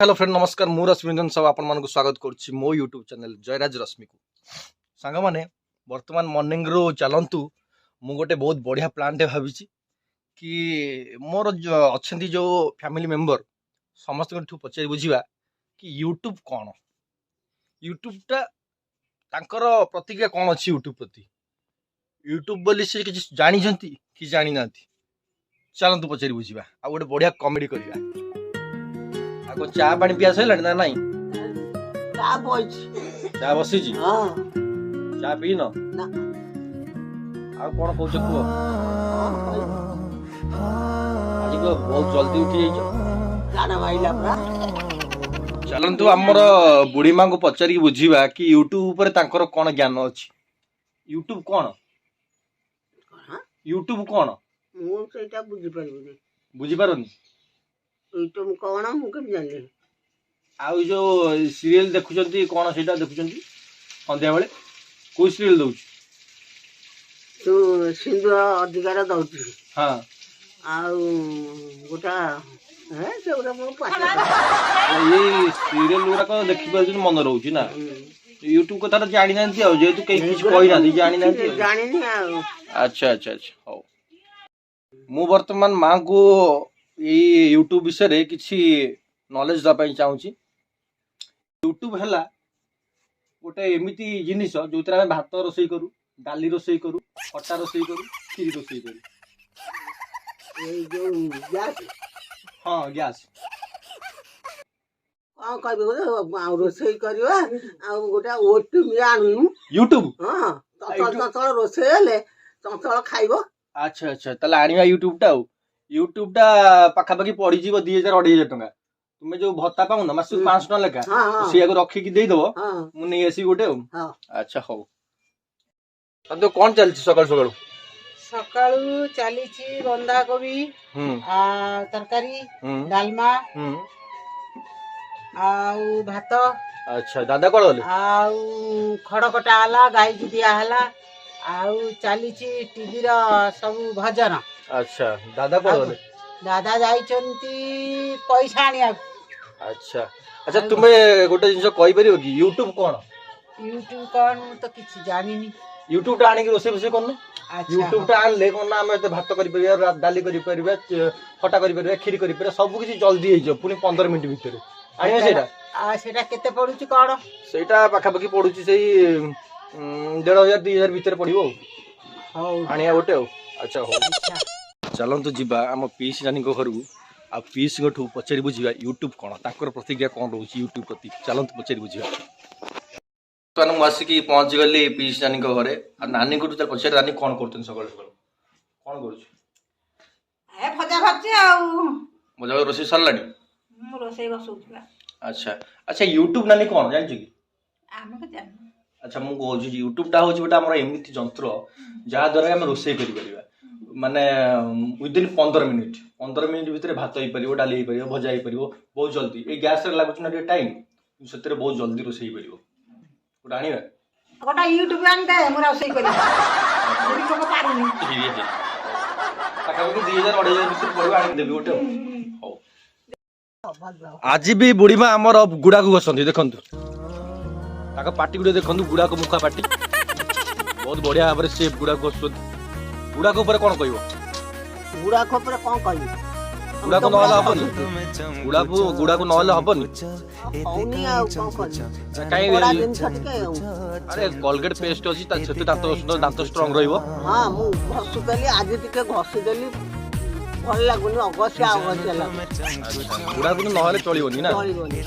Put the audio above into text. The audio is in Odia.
ହ୍ୟାଲୋ ଫ୍ରେଣ୍ଡ, ନମସ୍କାର। ମୁଁ ରଶ୍ମିରଞ୍ଜନ ସାହୁ ଆପଣମାନଙ୍କୁ ସ୍ୱାଗତ କରୁଛି ମୋ ୟୁଟ୍ୟୁବ୍ ଚ୍ୟାନେଲ୍ ଜୟରାଜ ରଶ୍ମିକୁ। ସାଙ୍ଗମାନେ, ବର୍ତ୍ତମାନ ମର୍ଣ୍ଣିଂରୁ ଚାଲନ୍ତୁ, ମୁଁ ଗୋଟେ ବହୁତ ବଢ଼ିଆ ପ୍ଲାନ୍ଟେ ଭାବିଛି କି ମୋର ଅଛନ୍ତି ଯେଉଁ ଫ୍ୟାମିଲି ମେମ୍ବର, ସମସ୍ତଙ୍କଠୁ ପଚାରି ବୁଝିବା କି ୟୁଟ୍ୟୁବ୍ କ'ଣ, ୟୁଟ୍ୟୁବଟା ତାଙ୍କର ପ୍ରତିକ୍ରିୟା କ'ଣ ଅଛି ୟୁଟ୍ୟୁବ୍ ପ୍ରତି, ୟୁଟ୍ୟୁବ୍ ବୋଲି ସେ କିଛି ଜାଣିଛନ୍ତି କି ଜାଣିନାହାନ୍ତି। ଚାଲନ୍ତୁ ପଚାରି ବୁଝିବା ଆଉ ଗୋଟେ ବଢ଼ିଆ କମେଡ଼ି କରିବା। ଆଉ କଣ ଚା ପାଣି ପିଆ ସରିଲାଣି ନା ନାଇଁ? ଚା ବଇଛି। ଚା ବସିଛି? ହଁ। ଚା ପିଇନ? ନା। ଆଉ କଣ କହୁଛ କୁହ। କଣ କହିବି? ଆଜି ତ ବହୁତ ଜଲ୍ଦି ଉଠି ଯାଇଛ। ଗାନା ମାଇଲା ପରା। ଚାଲନ୍ତୁ, ଆମର ବୁଢୀ ମାଙ୍କୁ ପଚାରିକି ବୁଝିବା କି ୟୁଟ୍ୟୁବ ଉପରେ ତାଙ୍କର କଣ ଜ୍ଞାନ ଅଛି। ୟୁଟ୍ୟୁବ କଣ? ହଁ? ୟୁଟ୍ୟୁବ କଣ? ମୁଁ ସେଇଟା ବୁଝିପାରିବିନି। ବୁଝିପାରୁନି? ୟୁଟ୍ୟୁବ କଣ, ମୁଁ କେମିତି ଜାଣିଲି? ଆଉ ଯୋଉ ସିରିଏଲ ଦେଖୁଛନ୍ତି, କଣ ସେଇଟା ଦେଖୁଛନ୍ତି? ସନ୍ଧ୍ୟାବେଳେ କୋଉ ସିରିଏଲ ଦଉଛି? ତୁ ସିନ୍ଦୁର ଅଧିକାର ଦଉଛି। ଆଉ ଗୋଟା ହେ ସେଗୁଡ଼ା ମୋ ପାଠ। ଏଇ ସିରିଏଲ ଗୁଡାକ ଦେଖିପାରୁଛନ୍ତି, ମନେ ରହୁଛି ନା? ୟୁଟ୍ୟୁବ କଥାଟା ଜାଣିନାହାନ୍ତି ଆଉ, ଯେହେତୁ କେହି କିଛି କହିନାହାନ୍ତି, ଜାଣିନାହାନ୍ତି ଆଉ। ଜାଣିନି ଆଉ। ଆଚ୍ଛା, ହଉ। ମୁଁ ବର୍ତ୍ତମାନ ମାଙ୍କୁ ଏଇ ୟୁଟ୍ୟୁବ ବିଷୟରେ କିଛି ନଲେଜ ଦେବା ପାଇଁ ଚାହୁଁଛି। ୟୁଟ୍ୟୁବ ହେଲା ଗୋଟେ ଏମିତି ଜିନିଷ, ଯୋଉଥିରେ ଆମେ ଭାତ ରୋଷେଇ କରୁ, ଡାଲି ରୋଷେଇ କରୁ, ଖଟା ରୋଷେଇ କରୁ, କ୍ଷୀରି ରୋଷେଇ କରୁ। ଏଇ ଯୋଉ ଗ୍ୟାସ୍? ହଁ, ଗ୍ୟାସ୍। କଣ କହିବି ଗୋଟେ, ଆଉ ରୋଷେଇ କରିବା ଆଉ ଗୋଟେ ଓଟିଭି ଆଣୁନୁ। ୟୁଟ୍ୟୁବ? ହଁ, ଚଞ୍ଚଳ ଚଞ୍ଚଳ ରୋଷେଇ ହେଲେ ଚଞ୍ଚଳ ଖାଇବ। ଆଚ୍ଛା, ତାହେଲେ ଆଣିବା ୟୁଟ୍ୟୁବଟା। ଆଉ ୟୁଟ୍ୟୁବଟା ପାଖାପାଖି ପଡିଯିବ 2000 2500 ଟଙ୍କା। ତୁମେ ଯୋଉ ଭତ୍ତା ପାଉନ ମାସକୁ 500 ଟଙ୍କା ଲେଖା, ହଁ ହଁ ସେଇଆକୁ ରଖିକି ଦେଇଦବ। ମୁଁ ନେଇ ଆସିବି ଗୋଟେ ଆଉ। ହଁ। ଆଚ୍ଛା, ହଉ। ଆଉ ତ କଣ ଚାଲିଛି ସକାଳୁ ସକାଳୁ? ସକାଳୁ ଚାଲିଛି ବନ୍ଧାକୋବି ଆ ତରକାରୀ, ଡାଲମା ଆଉ ଭାତ। ଆଚ୍ଛା, ଦାଦା କୁଆଡେ ଗଲେ? ଆଉ ଖଡ କଟା ହେଲା, ଗାଈକି ଦିଆ ହେଲା, ଆଉ ଚାଲିଛି ଟିଭିର ସବୁ ଭଜନ। ଆଚ୍ଛା, ଦାଦା କୁଆଡେ ଗଲେ? ଦାଦା ଯାଇଛନ୍ତି ପଇସା ଆଣିବାକୁ। ଆଚ୍ଛା, ତୁମେ ଗୋଟେ ଜିନିଷ କହିପାରିବ କି, ୟୁଟ୍ୟୁବ କଣ? ୟୁଟ୍ୟୁବ କଣ, ମୁଁ ତ କିଛି ଜାଣିନି। ୟୁଟ୍ୟୁବ ଟା ଆଣିକି ରୋଷେଇ ଫୋଷେଇ କରୁନ। ଆଚ୍ଛା। ୟୁଟ୍ୟୁବ ଟା ଆଣିଲେ କଣ ନା, ଆମେ ଏତେ ଭାତ କରିପାରିବା, ଡାଲି କରିପାରିବା, ଖଟା କରିପାରିବା, କ୍ଷୀରି କରିପାରିବା, ସବୁ କିଛି ଜଲ୍ଦି ହେଇଯିବ ପୁଣି 15 ମିନିଟ୍ ଭିତରେ। ଆଣିବା ସେଇଟା? ଆଉ ସେଇଟା କେତେ ପଡୁଛି କଣ? ସେଇଟା ପାଖାପାଖି ପଡୁଛି ସେଇ 1500 2000 ଭିତରେ ପଡିବ ଆଉ। ହଉ। ଆଣିବା ଗୋଟେ ଆଉ। ଆଚ୍ଛା, ହଉ। ଆଚ୍ଛା। ଚାଲନ୍ତୁ ଯିବା ଆମ ପିଇସି ନାନୀଙ୍କ ଘରକୁ ଆଉ ପିଇସିଙ୍କଠୁ ପଚାରି ବୁଝିବା ୟୁଟ୍ୟୁବ କ'ଣ, ତାଙ୍କର ପ୍ରତିକ୍ରିୟା କ'ଣ ରହୁଛି ୟୁଟ୍ୟୁବ ପ୍ରତି। ଚାଲନ୍ତୁ ପଚାରି ବୁଝିବା। ବର୍ତ୍ତମାନ ମୁଁ ଆସିକି ପହଞ୍ଚିଗଲି ପିଇସି ନାନୀଙ୍କ ଘରେ ଆଉ ନାନୀଙ୍କଠୁ ଚାଲ ପଚାରି, ନାନୀ କ'ଣ କରୁଛନ୍ତି ସକାଳୁ ସକାଳୁ? କ'ଣ କରୁଛୁ? ଏ ଭଜା ଭାଜୁଛି ଆଉ। ମଜା, ରୋଷେଇ ସରିଲାଣି? ମୁଁ ରୋଷେଇ ବସଉଛି ବା। ଆଚ୍ଛା, ୟୁଟ୍ୟୁବ ନାନୀ କ'ଣ ଜାଣିଛୁ କି? ଆମେ ତ ଜାଣିନୁ। ଆଚ୍ଛା, ମୁଁ କହୁଛି, ୟୁଟ୍ୟୁବଟା ହେଉଛି ଗୋଟେ ଆମର ଏମିତି ଯନ୍ତ୍ର, ଯାହାଦ୍ୱାରା ଆମେ ରୋଷେଇ କରିପାରିବା, ମାନେ ୱିଦିନ୍ 15 ମିନିଟ୍। 15 ମିନିଟ୍ ଭିତରେ ଭାତ ହେଇପାରିବ, ଡାଲି ହେଇପାରିବ, ଭଜା ହେଇପାରିବ ବହୁତ ଜଲ୍ଦି। ଏଇ ଗ୍ୟାସରେ ଲାଗୁଛି ନା ଟିକେ ଟାଇମ୍, ସେଥିରେ ବହୁତ ଜଲ୍ଦି ରୋଷେଇ ହେଇପାରିବ। ଗୋଟେ ଆଣିବା? ଗୋଟେ ୟୁଟ୍ୟୁବ ଆଣିଦେ, ମୁଁ ରୋଷେଇ କରିବି, ବୁଢୀ ଲୋକ ପାରୁନି। ପାଖାପାଖି 2000 2500 ଭିତରେ ପଡ଼ିବ, ଆଣିକି ଦେବି ଗୋଟେ ଆଉ। ହଉ। ଆଜି ବି ବୁଢୀମା ଆମର ଗୁଡାକୁ ଘଷନ୍ତି। ଦେଖନ୍ତୁ ତାଙ୍କ ପାଟି ଗୁଡିକ, ଦେଖନ୍ତୁ ଗୁଡାକୁ ମୁଖା ପାଟି। ବହୁତ ବଢିଆ ଭାବରେ ସେ ଗୁଡାକୁ ଘଷୁଛନ୍ତି। ଗୁଡାକୁ ଉପରେ କଣ କହିବ? ଗୁଡାକ ଉପରେ କଣ କହିବି? ଗୁଡାକୁ ନହେଲେ ହବନି? ଗୁଡାକୁ ନହେଲେ ହବନି? ହଉନି, ଆଉ କଣ କରିବି? କାଇଁ? କଡା ଜିନିଷ ଟିକେ ଆଉ। ଆରେ, କଲଗେଟ ପେଷ୍ଟ ଅଛି, ତା ସେଥିରେ ଦାନ୍ତ ଘଷୁଛନ୍ତି, ଦାନ୍ତ ଷ୍ଟ୍ରଙ୍ଗ ରହିବ। ହଁ, ମୁଁ ଘଷୁଥିଲି, ଆଜି ଟିକେ ଘଷିଦେଲି, ଭଲ ଲାଗୁନି, ଅଘସିଆ ଅଘସିଆ ଲାଗୁଛି। ଗୁଡାକୁ ନହେଲେ ଚଳିବନି ନା? ଚଳିବନି।